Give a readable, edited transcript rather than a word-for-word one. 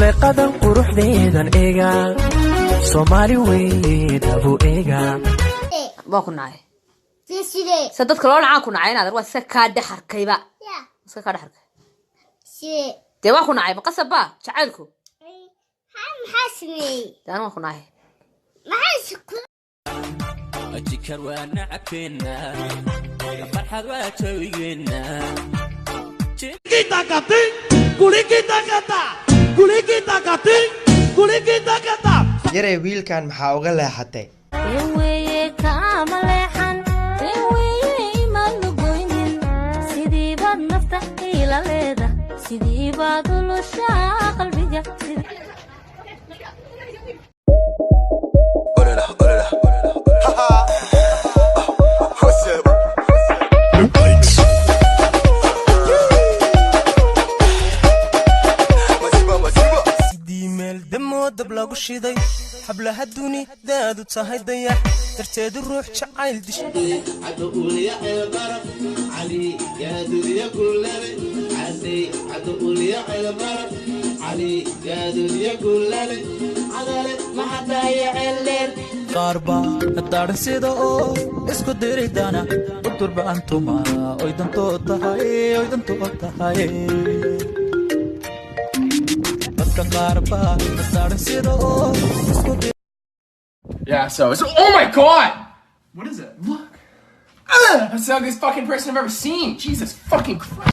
Suleeqadan quruxdeedan eega, Soomaali weeye dhabu eega. Waa ku nacay. Sidee? Se dadka loo nacaa ku nacay inaad waa iska kaa dhexarkayba. Ya. Iska kaa dhexarkay. Sidee? Dee waa ku nacay, ma qasab ba jacaylku? Maxaa sameeyey? Dee anu waa ku nacay. Maxaa ku Jikar waa nacabkeenna, farxad waa jawigeenna. Yarey, wiilkan maxaa uga leexatay? Weeye kaama leexan, weeye imaad lugoynin. Sidiibaad nafta ila leeda, sidiibaad ulushaa qalbiga. Sidii meel damoo dab lagu shiday, hablaha dunidaadu tahay dayax darteedu ruux jacayl dish. Qaar baa daadhan sida oo isku diridana u durbaantuma oy dantoo tahay, oy dantoo tahay. Dadka qaar baa daadhan sida oo isku Yeah, so it's, oh my God! What is it? Look. Ugh, that's the ugliest fucking person I've ever seen. Jesus fucking Christ.